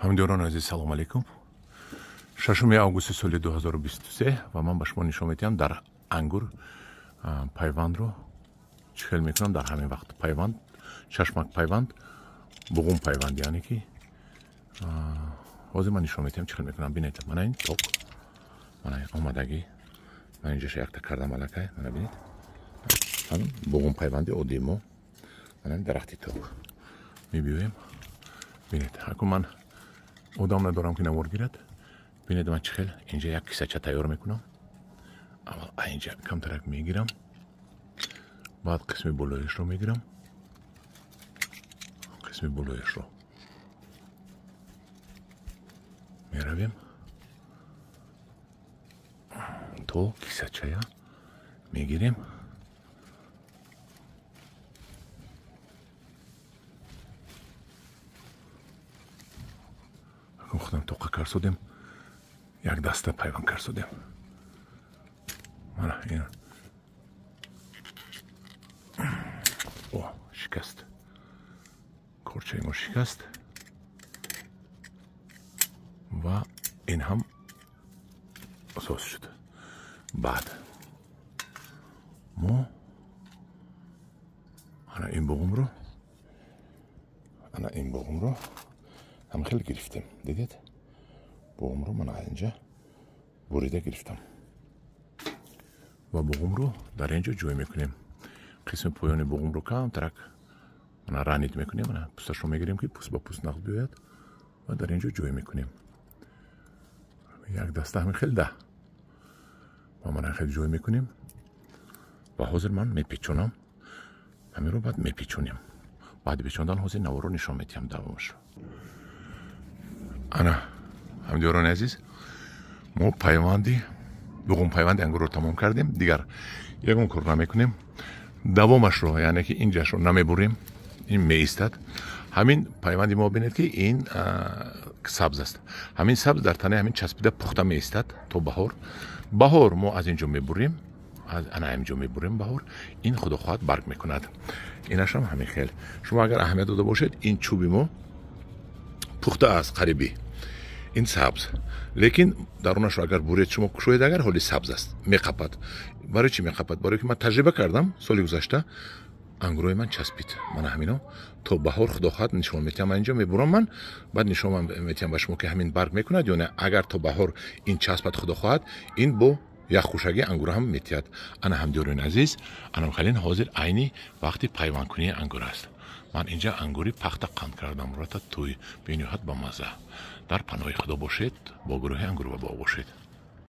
Ҳамдиёрони азиз, салом алейкум. 6 августи соли 2023 ва ман ба шумо нишон медиҳам дар ангур пайвандро чӣ хел мекунам дар ҳамин вақт. Пайванд, чашмак пайванд, буғум пайванд, яъне ки ҳозир ман нишон медиҳам чӣ хел мекунам. Бинед, мана ин ток, мана ин омадагӣ, ман инҷаша якта кардам аллакай, мана бинед, ҳамин буғум пайванди оддии мо, мана ин дарахти ток. Мебиёем, бинед, ҳаку ман одам надорам ки навор гирад. Бинед, ман чӣ хел инҷа як кисача тайёр мекунам. Аввал инҷа камтарак мегирам, баъд қисми болояшро мегирам, қисми болояшро меравем то кисачая мегирем. Худам тоқа карсодем, як даста пайванд карсодем. Мана ин о шикаст, корчаи мо шикаст ва ин ҳам соз шуд. Баъд мо ана ин буғумро, ана ин буғумро ҳам хел гирифтем. Дидед, буғумро ман инҷа бурида гирифтам ва буғумро дар инҷо ҷой мекунем. Қисми поёни буғумро камтарак мана ранид мекунем, мана пӯсташро мегирем ки пӯст ба пӯст нағз биёяд ва дар инҷо ҷой мекунем. Як даста ҳамин хел да ва мана хел ҷой мекунем ва ҳозир ман мепечонам. Ҳаминро баъд мепечонем. Баъди печондан ҳозир наворро нишон медиҳам давомашро. Ана ҳамдиёрони азиз, мо пайванди буғум пайванди ангурро тамом кардем. Дигар ягон кор намекунем. Давомашро, яъне ки инҷашро намебурем, ин меистад. Ҳамин пайванди мо бинед ки ин сабз аст. Ҳамин сабз дар танаи ҳамин часпида пухта меистад то баҳор. Баҳор мо аз инҷо мебурем, ана ҳаминҷо мебурем баҳор, ин худо хоҳад барг мекунад. Инашам ҳамин хел. Шумо агар аҳамият дода бошед, ин чӯби мо пухта аст қарибӣ, ин сабз, лекин дарунашро агар буред шумо кушоед, агар ҳоли сабз аст, меқапад. Барои чӣ меқапад? Барои ки ман таҷриба кардам соли гузашта, ангурҳои ман часпид. Мана ҳамино то баҳор худо хоҳад нишон медиҳам. Ман инҷо мебурам, ман баъд нишон медиҳам ба шумо ки ҳамин барг мекунад ё не. Агар то баҳор ин часпад, худо хоҳад, ин бо яххушагӣ ангур ҳам метиҳад. Ана ҳамдиёрони азиз, анам халин ҳозир айни вақти пайвандкунии ангур аст. Ман инҷа ангури пахта қанд кардам, рата тӯй бениҳоят ба мазза. Дар паноҳи худо бошед, бо гурӯҳи ангур ва боғ бошед.